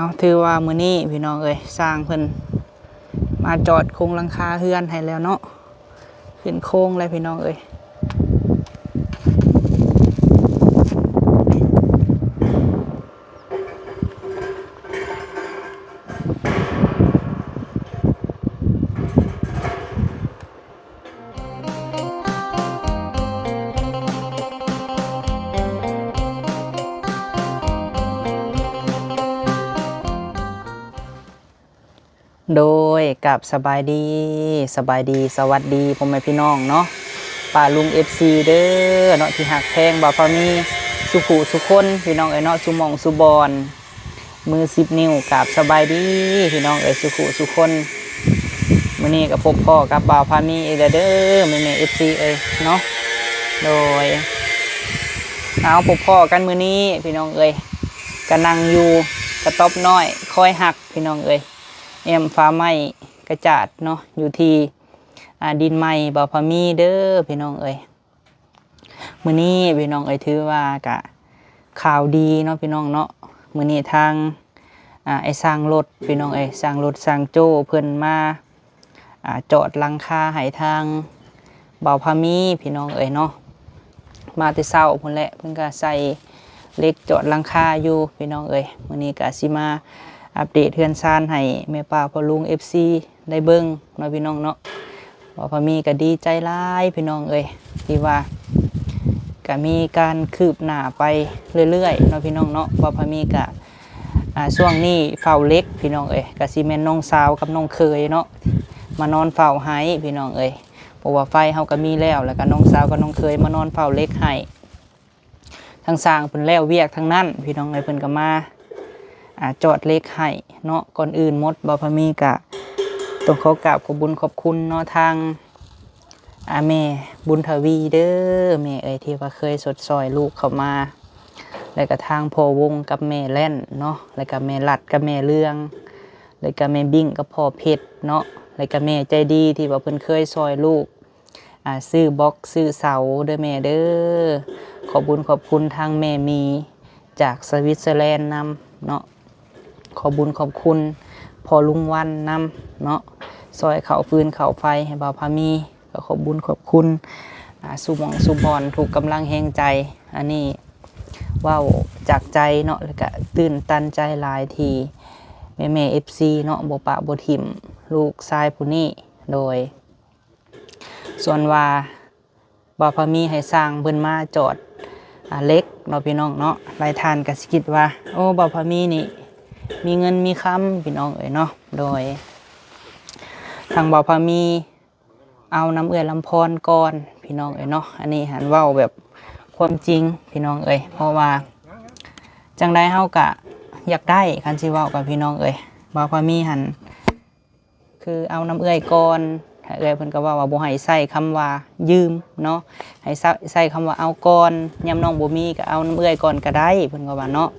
ເອົາ ຖືວ່າມື້ນີ້ພີ່ນ້ອງເອີຍ ຊ່າງເພິ່ນມາຈອດໂຄງຫຼັງຄາເຮືອນໃຫ້ແລ້ວເນາະ ຂຶ້ນໂຄງແລ້ວພີ່ນ້ອງເອີຍ. ໂດຍ ກາບສະບາຍດີ ສະບາຍດີ ສະຫວັດດີພໍ່ແມ່ພີ່ນ້ອງເນາະ ປ້າລຸງ ເອັຟຊີ ເດີເນາະ ທີ່ຮັກແພງບ່າວພາມີ ສູ່ຜູ້ສູ່ຄົນພີ່ນ້ອງເອີຍເນາະ ສູ່ໝ່ອງສູ່ບ່ອນ. ມືສິບນິ້ວ ກາບສະບາຍດີພີ່ນ້ອງເອີຍ ສູ່ຜູ້ສູ່ຄົນ. ມື້ນີ້ກໍພົບພໍ້ກັບບ່າວພາມີອີກແລ້ວເດີ ແມ່ໆ ເອັຟຊີ ເອີຍເນາະ. ໂດຍ ເອົາ ພົບພໍ້ກັນມື້ນີ້ພີ່ນ້ອງເອີຍ ກະນັ່ງຢູ່ກະຕ໊ອບນ້ອຍຄອຍຮັກພີ່ນ້ອງເອີຍ ແອ້ມຝາໄມ້ກະຈາດເນາະ ຢູ່ທີ່ ອ່າ ດິນໃໝ່ບ່າວພາມີເດີພີ່ນ້ອງເອີຍ. ມື້ນີ້ພີ່ນ້ອງເອີຍ ຖືວ່າກະຂ່າວດີເນາະພີ່ນ້ອງເນາະ ມື້ນີ້ທາງ ອ່າ ໄອ້ຊ່າງລົດພີ່ນ້ອງເອີຍ ຊ່າງລົດຊ່າງໂຈ້ເພິ່ນມາ ອ່າ ຈອດຫຼັງຄາໃຫ້ທາງບ່າວພາມີພີ່ນ້ອງເອີຍເນາະ. ມາແຕ່ເຊົ້າພຸ້ນແຫຼະ ເພິ່ນກະໃສ່ເຫຼັກຈອດຫຼັງຄາຢູ່ພີ່ນ້ອງເອີຍ. ມື້ນີ້ກະຊິມາອັບເດດເຮືອນຊານໃຫ້ແມ່ປ້າພໍ່ລຸງ ເອັຟຊີ ໄດ້ເບິ່ງເນາະພີ່ນ້ອງເນາະ. ບ່າວພາມີກໍດີໃຈຫຼາຍພີ່ນ້ອງເອີຍ ທີ່ວ່າກໍມີການຄືບໜ້າໄປເລື້ອຍໆເນາະພີ່ນ້ອງເນາະ. ບ່າວພາມີກໍ ອ່າ ຊ່ວງນີ້ເຝົ້າເຫຼັກພີ່ນ້ອງເອີຍ ກໍຊິແມ່ນນ້ອງສາວກັບນ້ອງເຂີຍເນາະ ມານອນເຝົ້າໃຫ້ພີ່ນ້ອງເອີຍ ເພາະວ່າໄຟເຮົາກໍມີແລ້ວ ແລ້ວກໍນ້ອງສາວກັບນ້ອງເຂີຍມານອນເຝົ້າເຫຼັກໃຫ້. ທາງຊ່າງເພິ່ນແລ້ວວຽກທາງນັ້ນພີ່ນ້ອງເອີຍ ເພິ່ນກໍມາ ອ່າ ຈອດເຫຼັກໃຫ້ເນາະ. ກ່ອນອື່ນໝົດ ບ່າວພາມີກະຕ້ອງຂໍກາບຂອບບຸນຂອບຄຸນເນາະ ທາງ ອ່າ ແມ່ບຸນທະວີເດີ ແມ່ເອີຍ ທີ່ວ່າເຄີຍຊົດຊ່ອຍລູກເຂົ້າມາ ແລ້ວກະທາງພໍ່ວົງກັບແມ່ແລ່ນເນາະ ແລ້ວກະແມ່ລັດກັບແມ່ເລື່ອງ ແລ້ວກະແມ່ບິ້ງກັບພໍ່ເພັດເນາະ ແລ້ວກະແມ່ໃຈດີທີ່ວ່າເພິ່ນເຄີຍຊ່ອຍລູກ ອ່າ ຊື້ບລັອກຊື້ເສົາເດີແມ່ເດີ. ຂອບບຸນຂອບຄຸນທາງແມ່ໝີຈາກສະວິດເຊີແລນນຳເນາະ. ຂອບບຸນຂອບຄຸນພໍ່ລຸງວັນນຳເນາະ ຊ່ອຍເຂົ້າຟືນເຂົ້າໄຟໃຫ້ບ່າວພາມີ. ກໍຂອບບຸນຂອບຄຸນ ອ່າ ສູ່ໝ່ອງສູ່ບ່ອນ ທຸກກຳລັງແຮງໃຈ. ອັນນີ້ເວົ້າຈາກໃຈເນາະ ແລ້ວກະຕື່ນຕັນໃຈຫຼາຍທີ່ແມ່ໆ ເອັຟຊີ ເນາະ ບໍ່ປະບໍ່ຖິ້ມລູກຊາຍຜູ້ນີ້. ໂດຍ ສ່ວນວ່າບ່າວພາມີໃຫ້ຊ່າງເພິ່ນມາຈອດ ອ່າ ເຫຼັກເນາະພີ່ນ້ອງເນາະ ຫຼາຍທ່ານກໍຊິຄິດວ່າ ໂອ້ ບ່າວພາມີນີ້ມີເງິນມີຄຳພີ່ນ້ອງເອີຍເນາະ. ໂດຍ ທາງບ່າວພາມີເອົານຳເອື້ອຍລຳພອນກ່ອນພີ່ນ້ອງເອີຍເນາະ. ອັນນີ້ຫັ້ນເວົ້າແບບຄວາມຈິງພີ່ນ້ອງເອີຍ ເພາະວ່າຈັ່ງໃດເຮົາກະຢາກໄດ້ ຄັນຊິເວົ້າກັບພີ່ນ້ອງເອີຍ ບ່າວພາມີຫັ້ນ ຄືເອົານຳເອື້ອຍກ່ອນ ເອື້ອຍເພິ່ນກໍເວົ້າວ່າບໍ່ໃຫ້ໃຊ້ຄຳວ່າຢືມເນາະ ໃຫ້ໃຊ້ ໃຊ້ຄຳວ່າເອົາກ່ອນ ຍາມນ້ອງບໍ່ມີກໍເອົານຳເອື້ອຍກ່ອນກໍໄດ້ ເພິ່ນກໍວ່າເນາະ.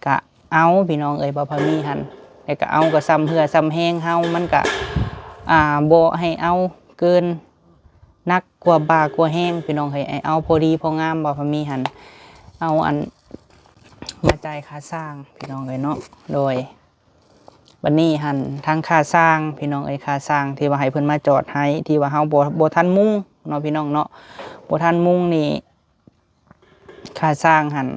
ກະເອົາພີ່ນ້ອງເອີຍ ບ່າວພາມີຫັ້ນ ແລ້ວກໍເອົາກໍຊ່ຳເຫື່ອຊ່ຳແຮງເຮົາ ມັນກະ ອ່າ ບໍ່ໃຫ້ເອົາເກີນໜັກກວ່າບ່າກວ່າແຮງພີ່ນ້ອງເອີຍ ໃຫ້ເອົາພໍດີພໍງາມ. ບ່າວພາມີຫັ້ນເອົາອັນມາຈ່າຍຄ່າຊ່າງພີ່ນ້ອງເອີຍເນາະ. ໂດຍ ບັດນີ້ຫັ້ນ ທາງຄ່າຊ່າງ ພີ່ນ້ອງເອີຍ ຄ່າຊ່າງທີ່ວ່າໃຫ້ເພິ່ນມາຈອດໃຫ້ ທີ່ວ່າເຮົາບໍ່ ບໍ່ທັນມຸງເນາະ ພີ່ນ້ອງເນາະ ບໍ່ທັນມຸງນີ້ ຄ່າຊ່າງຫັ້ນ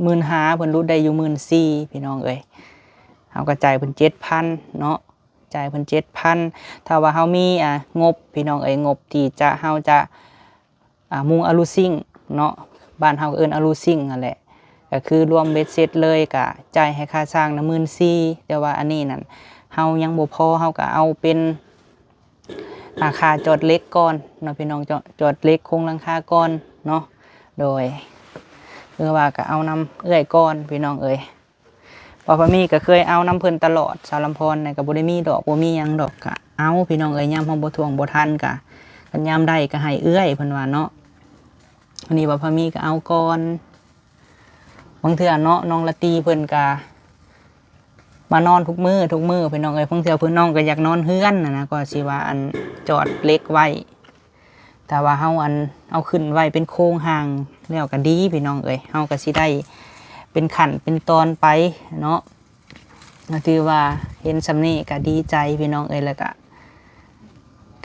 ໝື່ນຫ້າ ເພິ່ນຫຼຸດໄດ້ຢູ່ ໝື່ນສີ່ ພີ່ນ້ອງເອີຍ. ເຮົາກໍຈ່າຍເພິ່ນ ເຈັດພັນ ເນາະ ຈ່າຍເພິ່ນ ເຈັດພັນ. ຖ້າວ່າເຮົາມີ ອ່າ ງົບ ພີ່ນ້ອງເອີຍ ງົບທີ່ຈະ ເຮົາຈະ ອ່າ ມຸງອາລູຊິງເນາະ ບ້ານເຮົາກໍເອີ້ນອາລູຊິງຫັ້ນແຫຼະ ກໍຄືລວມເບັດເສັດເລີຍ ກໍຈ່າຍໃຫ້ຄ່າຊ່າງນະ ໝື່ນສີ່ ແຕ່ວ່າອັນນີ້ນັ້ນ ເຮົາຍັງບໍ່ພໍ ເຮົາກໍເອົາເປັນ ອ່າ ຄ່າຈອດເຫຼັກກ່ອນເນາະ ພີ່ນ້ອງ ຈອດ ຈອດເຫຼັກໂຄງຫຼັງຄາກ່ອນເນາະ. ໂດຍ ຄືວ່າກໍເອົານຳເອື້ອຍກ່ອນ ພີ່ນ້ອງເອີຍ. ບ່າວພາມີກໍເຄີຍເອົານຳເພິ່ນຕະຫຼອດ ສາວລຳພອນນະ ກໍບໍ່ໄດ້ມີດອກ ບໍ່ມີຫຍັງດອກ ກໍເອົາ ພີ່ນ້ອງເອີຍ ຍາມເຮົາບໍ່ຖ້ວງບໍ່ທັນ ກໍ ຄັນຍາມໄດ້ກໍໃຫ້ເອື້ອຍ ເພິ່ນວ່າເນາະ. ອັນນີ້ບ່າວພາມີກໍເອົາກ່ອນ. ບາງເທື່ອເນາະ ນ້ອງລາຕີເພິ່ນກໍມານອນທຸກມື້ ທຸກມື້ ພີ່ນ້ອງເອີຍ. ບາງເທື່ອເພິ່ນ ນ້ອງກໍຢາກນອນເຮືອນຫັ້ນນະ ກໍຊິວ່າ ອັນ ຈອດເຫຼັກໄວ້ ຖ້າວ່າເຮົາ ອັນ ເອົາຂຶ້ນໄວ້ເປັນໂຄງຮ່າງແລ້ວກໍດີ ພີ່ນ້ອງເອີຍ ເຮົາກໍຊິໄດ້ເປັນຂັ້ນເປັນຕອນໄປເນາະ. ກໍຖືວ່າເຫັນສ່ຳນີ້ກໍດີໃຈພີ່ນ້ອງເອີຍ ແລ້ວກໍ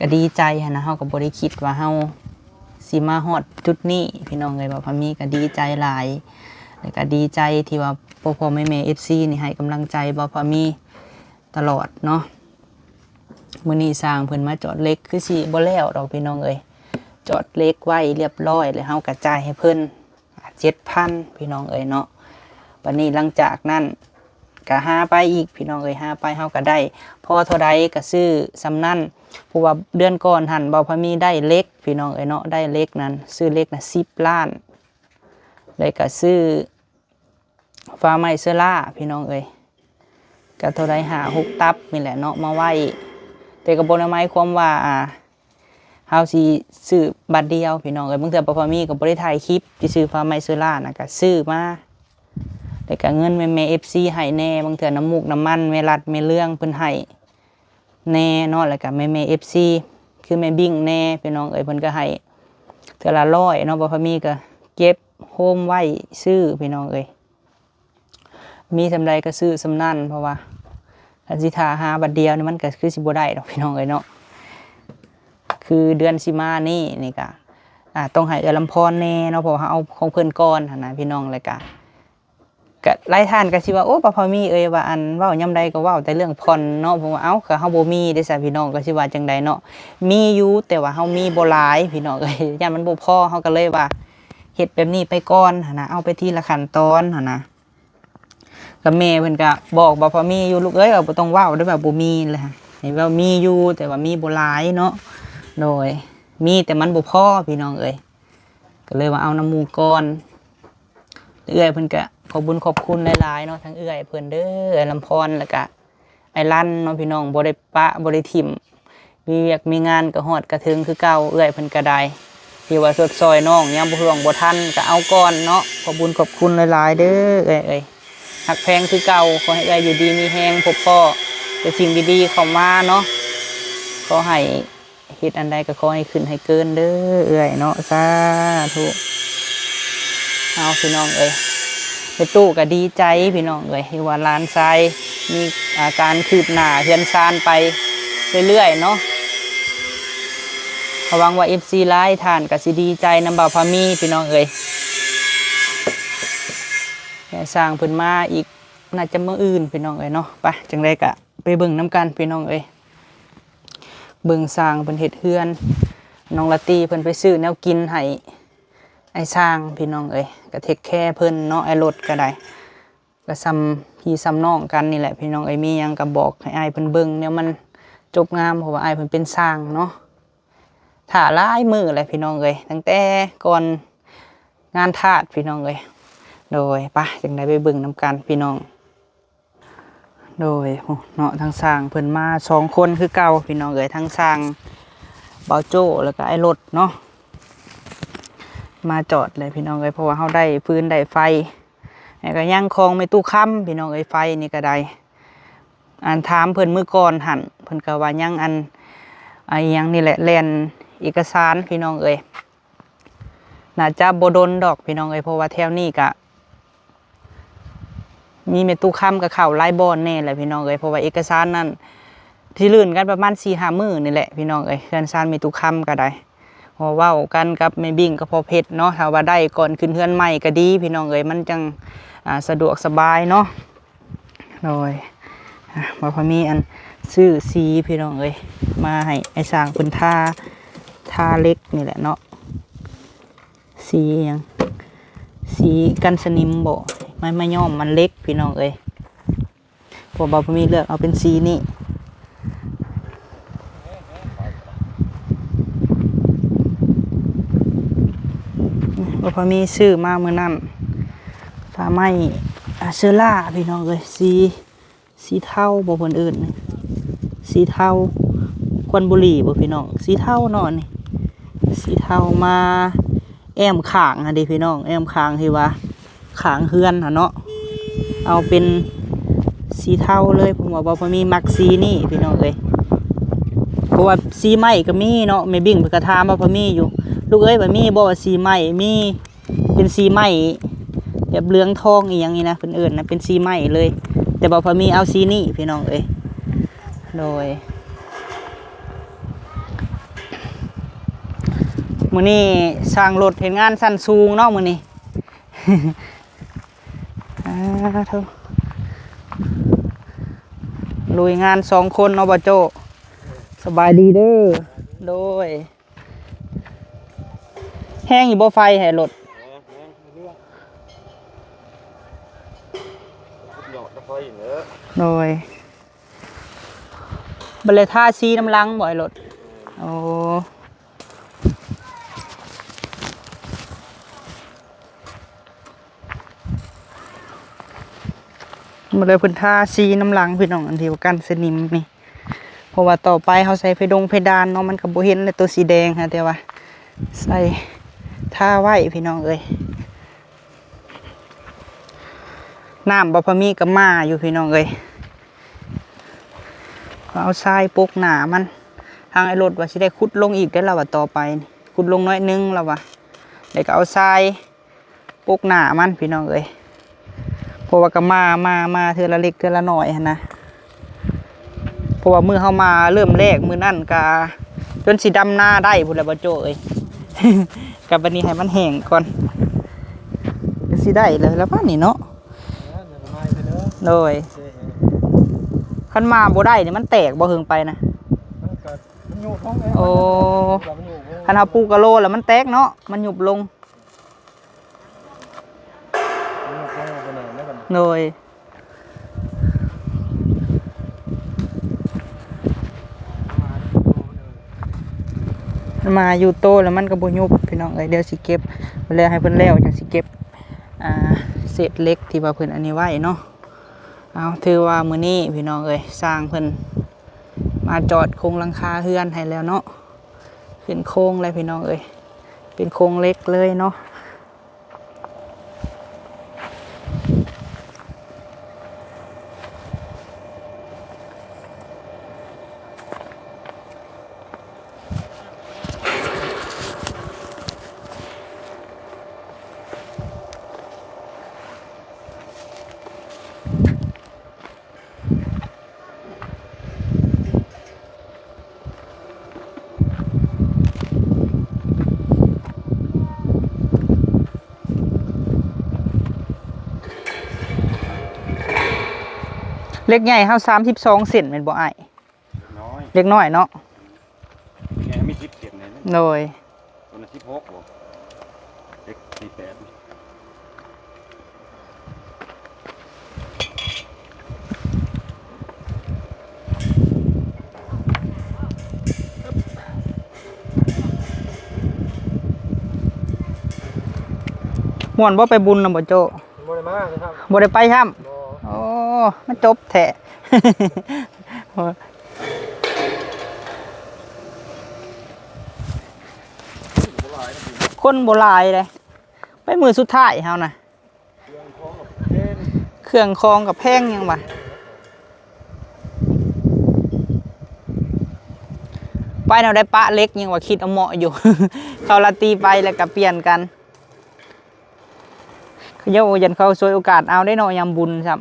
ກໍດີໃຈຫັ້ນນະ ເຮົາກໍບໍ່ໄດ້ຄິດວ່າເຮົາຊິມາຮອດຈຸດນີ້ພີ່ນ້ອງເອີຍ. ບ່າວພາມີກໍດີໃຈຫຼາຍ ແລ້ວກໍດີໃຈທີ່ວ່າພໍ່ໆແມ່ໆ ເອັຟຊີ ນີ້ໃຫ້ກຳລັງໃຈບ່າວພາມີຕະຫຼອດເນາະ. ມື້ນີ້ຊ່າງເພິ່ນມາຈອດເຫຼັກ ຄືຊິບໍ່ແລ້ວດອກພີ່ນ້ອງເອີຍ, ຈອດເຫຼັກໄວ້ລຽບຮ້ອຍ ແລ້ວເຮົາກໍຈ່າຍໃຫ້ເພິ່ນ ເຈັດພັນ ພີ່ນ້ອງເອີຍເນາະ. ບັດນີ້ຫຼັງຈາກນັ້ນກໍຫາໄປອີກພີ່ນ້ອງເອີຍ, ຫາໄປເຮົາກໍໄດ້ພໍເທົ່າໃດກໍຊື້ສ່ຳນັ້ນ. ເພາະວ່າເດືອນກ່ອນຫັ້ນ ບ່າວພາມີໄດ້ເຫຼັກພີ່ນ້ອງເອີຍເນາະ, ໄດ້ເຫຼັກນັ້ນ ຊື້ເຫຼັກນະສິບລ້ານ ແລ້ວກໍຊື້ ຝາໄມ້ເຊື້ອລາພີ່ນ້ອງເອີຍ, ກໍເທົ່າໃດ ຫ້າຫົກຕັບນີ້ແຫຼະເນາະ ມາໄວ້. ແຕ່ກໍບໍ່ໄດ້ໝາຍຄວາມວ່າ ອ່າ ເຮົາຊິຊື້ບາດດຽວພີ່ນ້ອງເອີຍ. ບາງເທື່ອບ່າວພາມີກໍບໍ່ໄດ້ຖ່າຍຄລິບ ຊິຊື້ຝາໄມ້ເຊື້ອລານະ ກໍຊື້ມາ ແລ້ວກໍເງິນແມ່ໆ ເອັຟຊີ ໃຫ້ແດ່, ບາງເທື່ອນ້ຳມູກນ້ຳມັນແມ່ລັດແມ່ເລື່ອງເພິ່ນໃຫ້ແດ່ເນາະ, ແລ້ວກໍແມ່ໆ ເອັຟຊີ ຄືແມ່ບິ້ງແດ່ພີ່ນ້ອງເອີຍ, ເພິ່ນກໍໃຫ້ເທື່ອລະຮ້ອຍເນາະ. ບ່າວພາມີກໍເກັບໂຮມໄວ້ຊື້ພີ່ນ້ອງເອີຍ. ມີສ່ຳໃດກໍຊື້ສ່ຳນັ້ນ ເພາະວ່າຄັນຊິຖ້າຫາບາດດຽວນີ້ ມັນກໍຄືຊິບໍ່ໄດ້ດອກພີ່ນ້ອງເອີຍເນາະ. ຄືເດືອນຊິມານີ້ ນີ້ກໍ ອ່າ ຕ້ອງໃຫ້ເອື້ອຍລຳພອນແດ່ເນາະ, ເພາະວ່າເຮົາເອົາຂອງເພິ່ນກ່ອນຫັ້ນນະພີ່ນ້ອງ. ແລ້ວກໍ ກໍຫຼາຍທ່ານກໍຊິວ່າ ໂອ້ ບ່າວພາມີເອີຍ ວ່າ ອັນ ເວົ້າຍາມໃດກໍເວົ້າແຕ່ເລື່ອງຜ່ອນເນາະ. ເພາະວ່າ ເອົ້າ ກໍເຮົາບໍ່ມີເດ້ຊະພີ່ນ້ອງ, ກໍຊິວ່າຈັ່ງໃດເນາະ. ມີຢູ່ ແຕ່ວ່າເຮົາມີບໍ່ຫຼາຍພີ່ນ້ອງເອີຍ, ຢ້ານມັນບໍ່ພໍ ເຮົາກໍເລີຍວ່າ ເຮັດແບບນີ້ໄປກ່ອນຫັ້ນນະ, ເອົາໄປທີລະຂັ້ນຕອນຫັ້ນນະ. ກໍແມ່ເພິ່ນກໍບອກບ່າວພາມີຢູ່ ລູກເອີຍ ວ່າບໍ່ຕ້ອງເວົ້າເດີ້ ວ່າບໍ່ມີເລີຍ, ໃຫ້ເວົ້າມີຢູ່ ແຕ່ວ່າມີບໍ່ຫຼາຍເນາະ. ໂດຍ ມີແຕ່ມັນບໍ່ພໍພີ່ນ້ອງເອີຍ, ກໍເລີຍວ່າເອົານຳໝູ່ກ່ອນ. ເອື້ອຍເພິ່ນກໍຂອບບຸນຂອບຄຸນຫຼາຍໆເນາະ, ທັງເອື້ອຍເພິ່ນເດີ້ ເອື້ອຍລຳພອນ ແລ້ວກໍ ໄອ້ລັນເນາະພີ່ນ້ອງ, ບໍ່ໄດ້ປະບໍ່ໄດ້ຖິ້ມ, ມີວຽກມີງານກໍຮອດກະເຖິງຄືເກົ່າ. ເອື້ອຍເພິ່ນກໍໄດ້ ທີ່ວ່າຊົດຊ່ອຍນ້ອງຍາມບໍ່ເຮືອງບໍ່ທັນ ກໍເອົາກ່ອນເນາະ. ຂອບບຸນຂອບຄຸນຫຼາຍໆເດີ້ເອື້ອຍເອີຍ, ຮັກແພງຄືເກົ່າ. ຂໍໃຫ້ເອື້ອຍຢູ່ດີມີແຮງ ພົບພໍ້ແຕ່ສິ່ງດີໆເຂົ້າມາເນາະ. ຂໍໃຫ້ ເຮັດອັນໃດກໍຂໍໃຫ້ຂຶ້ນໃຫ້ເກີນເດີ້ເອື້ອຍເນາະ, ສາທຸ. ເອົາ ພີ່ນ້ອງເອີຍ, ແມ່ຕູ້ກໍດີໃຈພີ່ນ້ອງເອີຍ ທີ່ວ່າຫຼານຊາຍມີ ອ່າ ການຄືບໜ້າເຮືອນຊານໄປເລື້ອຍໆເນາະ. ກໍຫວັງວ່າ ເອັຟຊີ ຫຼາຍທ່ານກໍຊິດີໃຈນຳບ່າວພາມີພີ່ນ້ອງເອີຍ. ແມ່ຊ່າງເພິ່ນມາອີກ ໜ້າຈະມື້ອື່ນພີ່ນ້ອງເອີຍເນາະ. ໄປ ຈັ່ງໃດກໍໄປເບິ່ງນຳກັນພີ່ນ້ອງເອີຍ, ເບິ່ງຊ່າງເພິ່ນເຮັດເຮືອນ. ນ້ອງລາຕີເພິ່ນໄປຊື້ແນວກິນໃຫ້ອ້າຍຊ່າງພີ່ນ້ອງເອີຍ, ກໍເທກແຄເພິ່ນເນາະ. ອ້າຍລົດກໍໄດ້ ກໍສ່ຳພີ່ສ່ຳນ້ອງກັນນີ້ແຫຼະພີ່ນ້ອງເອີຍ, ມີຫຍັງກໍບອກໃຫ້ອ້າຍເພິ່ນເບິ່ງ ແນວມັນຈົບງາມ ເພາະວ່າອ້າຍເພິ່ນເປັນຊ່າງເນາະ. ຖ້າຫຼາຍມື້ແຫຼະພີ່ນ້ອງເອີຍ, ຕັ້ງແຕ່ກ່ອນງານທາດພີ່ນ້ອງເອີຍ. ໂດຍ ໄປ ຈັ່ງໃດໄປເບິ່ງນຳກັນພີ່ນ້ອງ. ໂດຍ ໂອ້ ເນາະ ທາງຊ່າງເພິ່ນມາສອງຄົນຄືເກົ່າພີ່ນ້ອງເອີຍ, ທາງຊ່າງເບົາໂຈ້ ແລ້ວກໍອ້າຍລົດເນາະ ມາຈອດເລີຍພີ່ນ້ອງເອີຍ. ເພາະວ່າເຮົາໄດ້ຟືນໄດ້ໄຟ ແລ້ວກໍຍັງຂອງແມ່ຕູ້ຄຳພີ່ນ້ອງເອີຍ, ໄຟນີ້ກໍໄດ້ ອັນ ຖາມເພິ່ນມື້ກ່ອນຫັ້ນ ເພິ່ນກໍວ່າຍັງ ອັນ ອາ ອີຫຍັງນີ້ແຫຼະ ແລ່ນເອກະສານພີ່ນ້ອງເອີຍ. ໜ້າຈະບໍ່ດົນດອກພີ່ນ້ອງເອີຍ, ເພາະວ່າແຖວນີ້ກະມີແມ່ຕູ້ຄຳກໍເຂົ້າຫຼາຍບ່ອນແດ່ແຫຼະພີ່ນ້ອງເອີຍ. ເພາະວ່າເອກະສານນັ້ນຊິລື່ນກັນປະມານສີ່ຫ້າມື້ນີ້ແຫຼະພີ່ນ້ອງເອີຍ, ເຮືອນຊານແມ່ຕູ້ຄຳກໍໄດ້. ເວົ້າກັນກັບແມ່ບິ້ງກັບພໍ່ເພັດເນາະ, ຖ້າວ່າໄດ້ກ່ອນຂຶ້ນເຮືອນໃໝ່ກໍດີພີ່ນ້ອງເອີຍ, ມັນຈັ່ງ ອ່າ ສະດວກສະບາຍເນາະ. ໂດຍ ອ່ະ ບ່າວພາມີ ອັນ ຊື້ສີພີ່ນ້ອງເອີຍ ມາໃຫ້ອ້າຍຊ່າງເພິ່ນທາ ທາເຫຼັກນີ້ແຫຼະເນາະ. ສີຫຍັງ? ສີກັນສະໜິມບໍ? ມາ ມາຍ້ອມມັນເຫຼັກພີ່ນ້ອງເອີຍ, ເພາະວ່າບໍ່ມີເລືອກເອົາເປັນສີນີ້. ບໍ່ພໍມີຊື້ມາມື້ນັ້ນ ຝາໄມ້ ອ່າ ເຊື້ອລາພີ່ນ້ອງເອີຍ, ສີ ສີເທົາບໍ່ເພິ່ນເອີ້ນນີ້ ສີເທົາ ຄວັນບູລີບໍ່ພີ່ນ້ອງ? ສີເທົາເນາະນີ້ ສີເທົາ. ມາແອ້ມຂ້າງຫັ້ນເດ້ພີ່ນ້ອງ, ແອ້ມຂ້າງທີ່ວ່າ ຂ້າງເຮືອນຫັ້ນເນາະ, ເອົາເປັນສີເທົາເລີຍ. ເພາະວ່າບໍ່ພໍມີມັກສີນີ້ພີ່ນ້ອງເອີຍ, ເພາະວ່າສີໄມ້ກໍມີເນາະ. ແມ່ບິ້ງເພິ່ນກໍຖາມວ່າພໍມີຢູ່ ລູກເອີຍ ວ່າມີບໍ່ ວ່າສີໄມ້? ມີ ເປັນສີໄມ້ແບບເຫຼືອງທອງອີ່ຫຍັງນີ້ນະ ເພິ່ນເອີ້ນນະ ເປັນສີໄມ້ເລີຍ. ແຕ່ວ່າພາມີເອົາສີນີ້ພີ່ນ້ອງເອີຍ. ໂດຍ ມື້ນີ້ຊ່າງລົດເຮັດງານຊັ້ນສູງເນາະມື້ນີ້. ອາ ໂທ້ ລຸຍງານສອງຄົນເນາະ ບ່າວໂຈ້. ສະບາຍດີເດີ. ໂດຍ ແຮງຢູ່ບໍ່ໄຟໃຫ້ລົດ? ແຮງ ແຮງ ສຸດຍອດນະໄຟເດີ. ໂດຍ ບໍ່ໄດ້ທາສີນຳຫຼັງບໍ່ໃຫ້ລົດ? ໂອ້ ບໍ່ໄດ້ເພິ່ນທາສີນຳຫຼັງພີ່ນ້ອງ ອັນທີ່ວ່າກັນສະໜິມນີ້ ເພາະວ່າຕໍ່ໄປເຮົາໃສ່ເພດົງເພດານເນາະ ມັນກໍບໍ່ເຫັນແລ້ວ ໂຕສີແດງຫັ້ນ ແຕ່ວ່າໃສ່ທາໄວ້ພີ່ນ້ອງເອີຍ. ນ້ຳບໍ່ພໍມີກໍມາຢູ່ພີ່ນ້ອງເອີຍ. ເອົາຊາຍປົກໜ້າມັນ ທາງໄອ້ລົດວ່າຊິໄດ້ຂຸດລົງອີກເດ້ ລາວວ່າ ຕໍ່ໄປຂຸດລົງໜ້ອຍໜຶ່ງ ລາວວ່າ ແລ້ວກໍເອົາຊາຍປົກໜ້າມັນພີ່ນ້ອງເອີຍ. ເພາະວ່າກໍມາ ມາ ມາເທື່ອລະເລັກເທື່ອລະໜ້ອຍຫັ້ນນະ ເພາະວ່າມື້ເຮົາມາເລີ່ມແລກມື້ນັ້ນກະຈົນຊິດຳນາໄດ້ພຸ້ນແຫຼະ ບໍ່ໂຈ້ເອີຍ. ກະບັດນີ້ໃຫ້ມັນແຫ້ງກ່ອນ ກະຊິໄດ້ແລ້ວລະບາດນີ້ເນາະ. ໂດຍ ຄັນມາບໍ່ໄດ້ນີ້ມັນແຕກບໍ່ເຫິງໄປນະ? ມັນກໍ ມັນຍຸບລົງເອງ. ໂອ້ ມັນຍຸບລົງ ຄັນເຮົາປູກກະໂລແລ້ວມັນແຕກເນາະ ມັນຍຸບລົງ. ໂດຍ ມາຢູ່ໂຕແລ້ວມັນກໍບໍ່ຍຸບພີ່ນ້ອງເອີຍ. ດຽວຊິເກັບ ແລ້ວໃຫ້ເພິ່ນແລ້ວຈັ່ງຊິເກັບ ອ່າ ເສດເຫຼັກທີ່ວ່າເພິ່ນອັນນີ້ໄວ້ເນາະ. ເອົາ ຖືວ່າມື້ນີ້ພີ່ນ້ອງເອີຍ ຊ່າງເພິ່ນມາຈອດໂຄງຫຼັງຄາເຮືອນໃຫ້ແລ້ວເນາະ. ຂຶ້ນໂຄງແລ້ວພີ່ນ້ອງເອີຍ ເປັນໂຄງເຫຼັກເລີຍເນາະ. ເຫຼັກໃຫຍ່ເຮົາສາມສິບສອງເຊັນແມ່ນບໍ່ອ້າຍ? ເລັກນ້ອຍ ເລັກນ້ອຍເນາະ. ແກມີສິບເຈັດນີ້ ໂດຍ ຕົວນັ້ນສິບຫົກບໍ່? ເລັກສີ່ແປດ ມ່ວນບໍ່ໄປບຸນນຳບໍ່ໂຈ້? ບໍ່ໄດ້ມາເລີຍຄັບ ບໍ່ໄດ້ໄປຊ້ຳ ບໍ່ ໂອ້ ມັນຈົບແທ້. ຄົນບໍ່ຫຼາຍເດ້ ໄປມື້ສຸດທ້າຍເຮົານະ ເຄື່ອງຂອງກັບແພງ ເຄື່ອງຂອງກັບແພງຍັງວ່າ ໄປແນວໃດປະເຫຼັກຍັງວ່າຄິດເອົາເໝາະຢູ່ ເຂົາລະຕີໄປແລ້ວກໍປ່ຽນກັນ. ເຂົາເຈົ້າຢ້ານເຂົາສວຍໂອກາດເອົາເດ້ເນາະ ຍາມບຸນຊ້ຳ.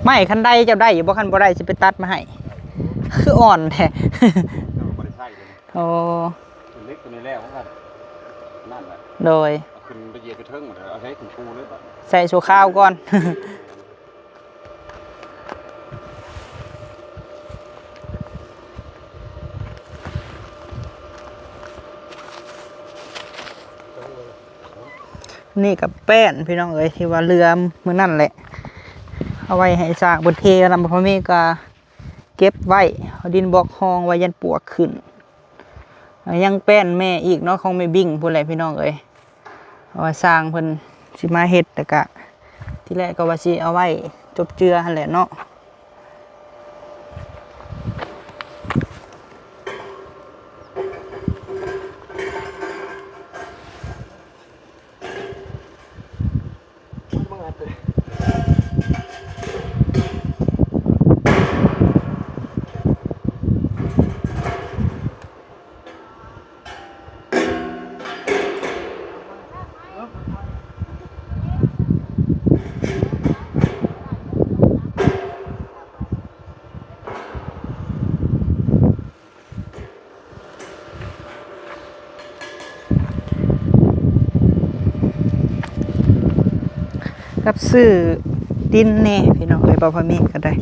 ໄມ້ຄັນໄດເຈົ້າໄດ້ຢູ່ບໍ່? ຄັນບໍ່ໄດ້ຊິໄປຕັດມາໃຫ້. ຄືອ່ອນແທ້. ເຈົ້າກໍບໍ່ໄດ້ໃຊ້ເລີຍ. ໂອ້ ເຫຼັກຕົວນີ້ແລ້ວ ມັນກໍນັ້ນແຫຼະ ໂດຍ ເອົາຂຶ້ນໄປຢ ໄປເທິງໝົດແລ້ວ ເອົາໃສ່ຖົງປູເລີຍບາດ ໃສ່ຊົ່ວຄາວກ່ອນ. ນີ້ກໍແປ້ນພີ່ນ້ອງເອີຍ ທີ່ວ່າເຫຼືອມື້ນັ້ນແຫຼະ ເອົາໄວ້ໃຫ້ຊ່າງເພິ່ນເທນຳ ພໍ່ເມກໍເກັບໄວ້ ເອົາດິນບລັອກຮອງໄວ້ຢ້ານປວກຂຶ້ນ. ຍັງແປ້ນແມ່ອີກເນາະ ຂອງແມ່ບິ້ງພຸ້ນແຫຼະພີ່ນ້ອງເອີຍ ເພາະວ່າຊ່າງເພິ່ນຊິມາເຮັດ ແລ້ວກະທີແລກກໍວ່າຊິເອົາໄວ້ຈົບເຈືອຫັ້ນແຫຼະເນາະ. ກັບຊື້ດິນແດ່ພີ່ນ້ອງເອີຍ ບໍ່ພໍມີກໍໄດ້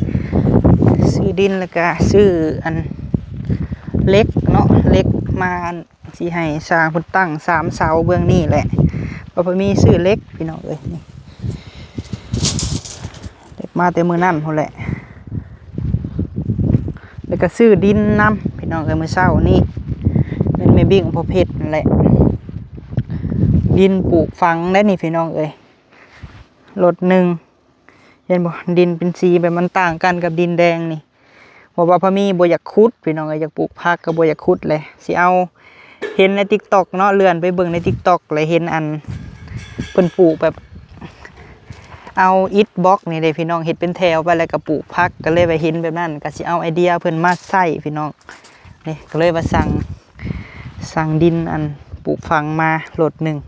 ຊື້ດິນ ແລ້ວກໍຊື້ອັນເຫຼັກເນາະ ເຫຼັກມາອັນ ຊິໃຫ້ຊ່າງເພິ່ນຕັ້ງສາມເສົາເບື້ອງນີ້ແຫຼະ ບໍ່ພໍມີຊື້ເຫຼັກພີ່ນ້ອງເອີຍ ນີ້ ເຫຼັກມາແຕ່ມື້ນັ້ນພຸ້ນແຫຼະ ແລ້ວກໍຊື້ດິນນຳພີ່ນ້ອງເອີຍ ມື້ເຊົ້ານີ້ ແມ່ນແມ່ບິ້ງພໍ່ເພັດນັ້ນແຫຼະ ດິນປູກຝັງໄດ໋ນີ້ພີ່ນ້ອງເອີຍ ລົດໜຶ່ງ ເຫັນບໍ່ ດິນເປັນສີແບບມັນຕ່າງກັນກັບດິນແດງນີ້ ເພາະວ່າພໍ່ມີບໍ່ຢາກຂຸດພີ່ນ້ອງເອີຍ ຢາກປູກຜັກກໍບໍ່ຢາກຂຸດແຫຼະ ຊິເອົາ ເຫັນໃນຕິກຕັອກເນາະ ເລື່ອນໄປເບິ່ງໃນຕິກຕັອກ ແລ້ວເຫັນອັນເພິ່ນປູກແບບ ເອົາອິດບລັອກນີ້ເດ້ພີ່ນ້ອງ ເຮັດເປັນແຖວໄປ ແລ້ວກໍປູກຜັກ ກໍເລີຍວ່າເຫັນແບບນັ້ນ ກໍຊິເອົາໄອເດຍເພິ່ນມາໃຊ້ພີ່ນ້ອງ ນີ້ກໍເລີຍວ່າສັ່ງ ສັ່ງດິນອັນປູກຝັງມາລົດໜຶ່ງ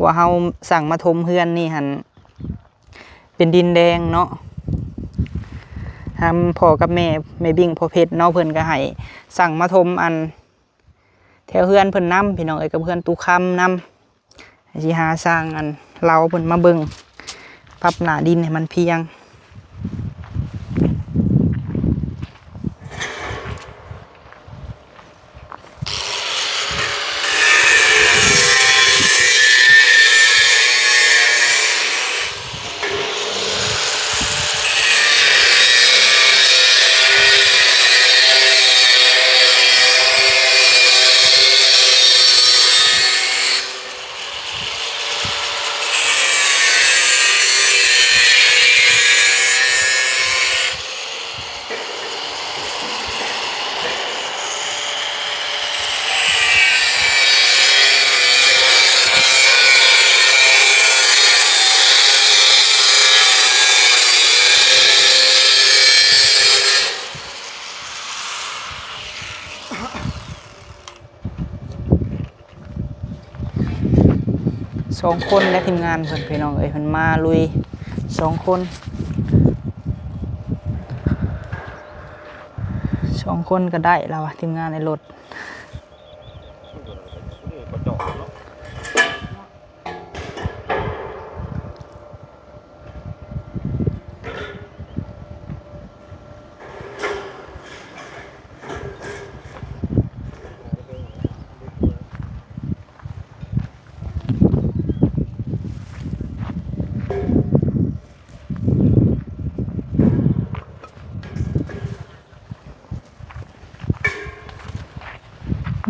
ວ່າເຮົາສັ່ງມາຖົມເຮືອນນີ້ຫັ້ນ ເປັນດິນແດງເນາະ ທາງພໍ່ກັບແມ່ ແມ່ບິ້ງພໍ່ເພັດເນາະ ເພິ່ນກໍໃຫ້ສັ່ງມາຖົມອັນແຖວເຮືອນເພິ່ນນຳ ພີ່ນ້ອງເອີຍ ກັບເຮືອນຕູ້ຄຳນຳ ຊິຫາຊ່າງອັນລາວເພິ່ນມາເບິ່ງ ປັບໜ້າດິນໃຫ້ມັນພຽງ. ສອງຄົນແຫຼະທີມງານເພິ່ນ ພີ່ນ້ອງເອີຍ ເພິ່ນມາລຸຍສອງຄົນ ສອງຄົນກໍໄດ້ລະວ່າ ທີມງານໃນລົດ.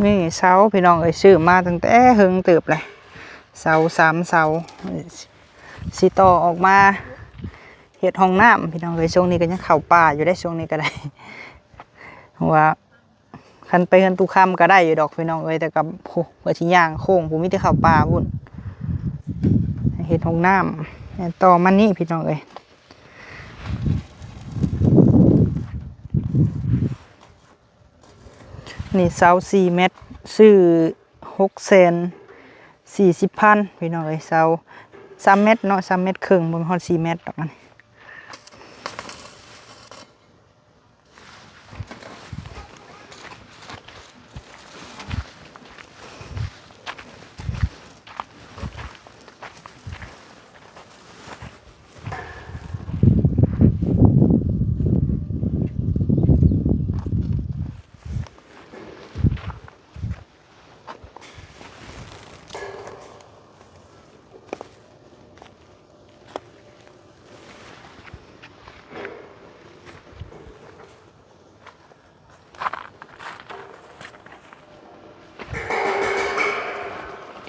ນີ້ເສົາພີ່ນ້ອງເອີຍ ຊື້ມາຕັ້ງແຕ່ເຫິງເຕີບແຫຼະ ເສົາສາມເສົາ ຊິຕໍ່ອອກມາເຮັດຫ້ອງນ້ຳພີ່ນ້ອງເອີຍ ຊ່ວງນີ້ກໍຍັງເຂົ້າປ່າຢູ່ເດ້ ຊ່ວງນີ້ກໍໄດ້ ເພາະວ່າ ຄັນໄປເຮືອນຕູ້ຄຳກໍໄດ້ຢູ່ດອກພີ່ນ້ອງເອີຍ ແຕ່ກໍ ໂອ້ ເພື່ອຊິຍ່າງໂຄ້ງ ຜູ້ມີແຕ່ເຂົ້າປ່າພຸ້ນ ເຮັດຫ້ອງນ້ຳ ຕໍ່ມານີ້ພີ່ນ້ອງເອີຍ ນີ້ເສົາສີ່ແມັດ ຊື້ຫົກແສນສີ່ສິບພັນພີ່ນ້ອງເອີຍ ເສົາສາມແມັດເນາະ ສາມແມັດເຄິ່ງ ບໍ່ຮອດສີ່ແມັດດອກມັນ. ນີ້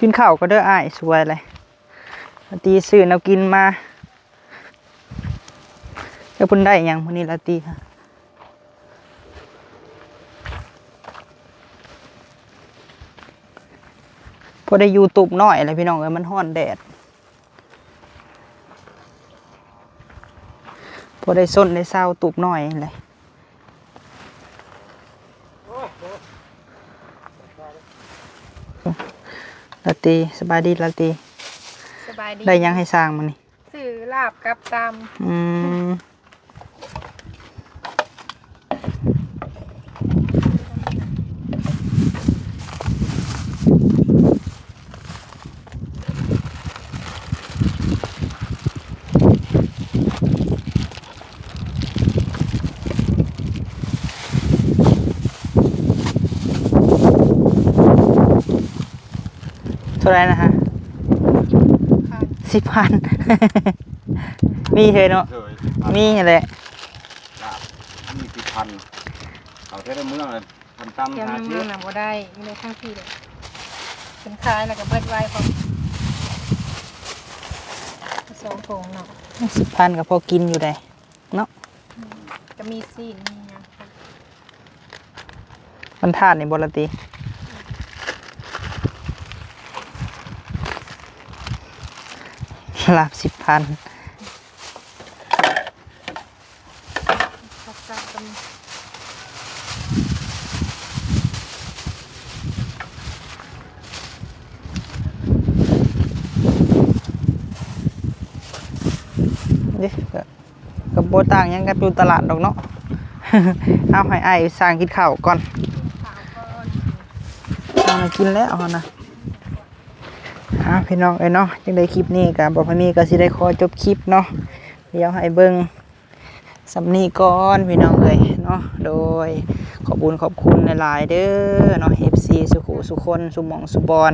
ກິນເຂົ້າກໍເດີອ້າຍ ສວຍເລີຍ ລາຕີຊື້ແນວກິນມາ. ເຈົ້າເພິ່ນໄດ້ຫຍັງມື້ນີ້ລາຕີ? ພໍໄດ້ຢູ່ຕູບນ້ອຍແຫຼະພີ່ນ້ອງເອີຍ ມັນຮ້ອນແດດ ພໍໄດ້ຊົນໄດ້ເຊົາຕູບນ້ອຍແຫຼະ. ລາຕີ ສະບາຍດີລາຕີ. ສະບາຍດີ. ໄດ້ຫຍັງໃຫ້ຊ່າງມື້ນີ້? ຊື້ລາບກັບຕຳ. ອືມ. ເທົ່າໃດນະຮະ? ສິບພັນ. ສິບພັນ ມີເຮີຍເນາະ. ເອີ ມີຫັ້ນແຫຼະ ລາບມີສິບພັນ. ເອົາແຕ່ໃນເມືອງ ຄັນຕຳ ແຖວໃນເມືອງນະບໍ່ໄດ້ ມີແຕ່ທາງພີ້ແຫຼະ ເພິ່ນຂາຍແລ້ວກໍເບິດໄວ ເພາະສອງຖົງເນາະ. ສິບພັນກໍພໍກິນຢູ່ໃດເນາະ. ອືມ ກໍມີຊີ້ນມີຫຍັງ. ມັນທາດນີ້ບໍ່ລະຕິ? ລາບສິບພັນ. ເດ້ ກໍ ກໍບໍ່ຕ່າງຫຍັງກັບຢູ່ຕະຫຼາດດອກເນາະ. ເອົາ ໃຫ້ອ້າຍຊ່າງກິນເຂົ້າກ່ອນ. ເອົາ ກິນແລ້ວຫັ້ນນະ. ອ່າ ພີ່ນ້ອງເອີຍເນາະ, ຈັ່ງໃດຄລິບນີ້ກໍ ບໍ່ພາມີກໍຊິໄດ້ຂໍຈົບຄລິບເນາະ. ດຽວໃຫ້ເບິ່ງສ່ຳນີ້ກ່ອນ ພີ່ນ້ອງເອີຍເນາະ. ໂດຍ ຂອບບຸນຂອບຄຸນຫຼາຍໆເດີເນາະ ເອັຟຊີ ສູ່ຄູ່ສູ່ຄົນ ສູ່ໝ່ອງສູ່ບ່ອນ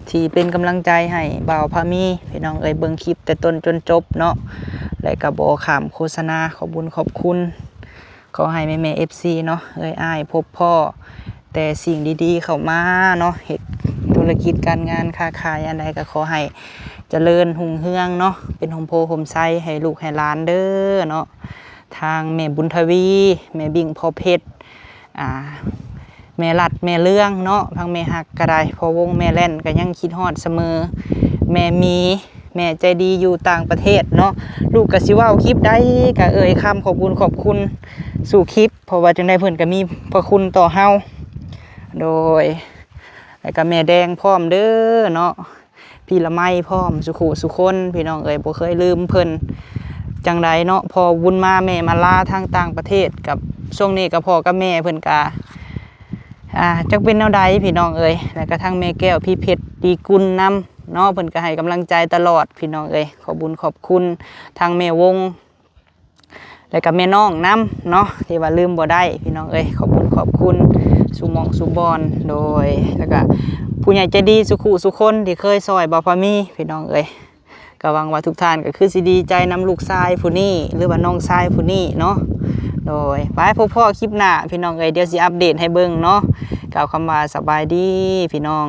ທີ່ເປັນກຳລັງໃຈໃຫ້ບ່າວພາມີ ພີ່ນ້ອງເອີຍ, ເບິ່ງຄລິບແຕ່ຕົ້ນຈົນຈົບເນາະ ແລະກໍບໍ່ຂ້າມໂຄສະນາ. ຂອບບຸນຂອບຄຸນ. ຂໍໃຫ້ແມ່ໆ ເອັຟຊີ ເນາະ ເອີ່ຍອ້າຍ ພົບພໍ້ແຕ່ສິ່ງດີໆເຂົ້າມາເນາະ, ເຮັດທຸລະກິດການງານຄ້າຂາຍອັນໃດກໍຂໍໃຫ້ຈະເລີນຮຸ່ງເຮືອງເນາະ, ເປັນຮົ່ມໂພຮົ່ມໄຊໃຫ້ລູກໃຫ້ຫຼານເດີເນາະ. ທາງແມ່ບຸນທະວີ ແມ່ບິ້ງ ພໍ່ເພັດ ອ່າ ແມ່ລັດ ແມ່ເລື່ອງເນາະ, ທາງແມ່ຮັກກໍໄດ້ ພໍ່ວົງ ແມ່ແລ່ນ ກໍຍັງຄິດຮອດສະເໝີ. ແມ່ໝີ ແມ່ໃຈດີຢູ່ຕ່າງປະເທດເນາະ, ລູກກໍຊິເວົ້າຄລິບໃດກໍເອີ່ຍຄຳຂອບບຸນຂອບຄຸນສູ່ຄລິບ, ເພາະວ່າຈັ່ງໃດເພິ່ນກໍມີພະຄຸນຕໍ່ເຮົາ. ໂດຍ ແລ້ວກໍແມ່ແດງພ້ອມເດີເນາະ. ພີ່ລະໄມພ້ອມ ສູ່ຄູ່ສູ່ຄົນ ພີ່ນ້ອງເອີຍ ບໍ່ເຄີຍລືມເພິ່ນຈັ່ງໃດເນາະ. ພໍ່ບຸນມາແມ່ມາລາທາງຕ່າງປະເທດ ກັບຊ່ວງນີ້ກໍພໍ່ກັບແມ່ເພິ່ນກະ ອ່າ ຈັກເປັນແນວໃດ ພີ່ນ້ອງເອີຍ. ແລ້ວກະທັງແມ່ແກ້ວ ພີ່ເພັດ ຕີກຸນນຳເນາະ, ເພິ່ນກະໃຫ້ກຳລັງໃຈຕະຫຼອດ ພີ່ນ້ອງເອີຍ. ຂອບບຸນຂອບຄຸນທັງແມ່ວົງ ແລ້ວກະແມ່ນ້ອງນຳເນາະ ທີ່ວ່າລືມບໍ່ໄດ້ ພີ່ນ້ອງເອີຍ. ຂອບບຸນຂອບຄຸນສູ່ໝ່ອງສູ່ບ່ອນ. ໂດຍ ແລ້ວກະຜູ້ໃຫຍ່ໃຈດີສູ່ຄູ່ສູ່ຄົນທີ່ເຄີຍຊ່ອຍບ່າວພາມີ ພີ່ນ້ອງເອີຍ. ກໍຫວັງວ່າທຸກທ່ານກໍຄືຊິດີໃຈນຳລູກຊາຍຜູ້ນີ້ ຫຼືວ່ານ້ອງຊາຍຜູ້ນີ້ເນາະ. ໂດຍ ໄປພົບພໍ້ຄລິບໜ້າ ພີ່ນ້ອງເອີຍ, ດຽວຊິອັບເດດໃຫ້ເບິ່ງເນາະ. ກ່າວຄຳວ່າສະບາຍດີ ພີ່ນ້ອງ.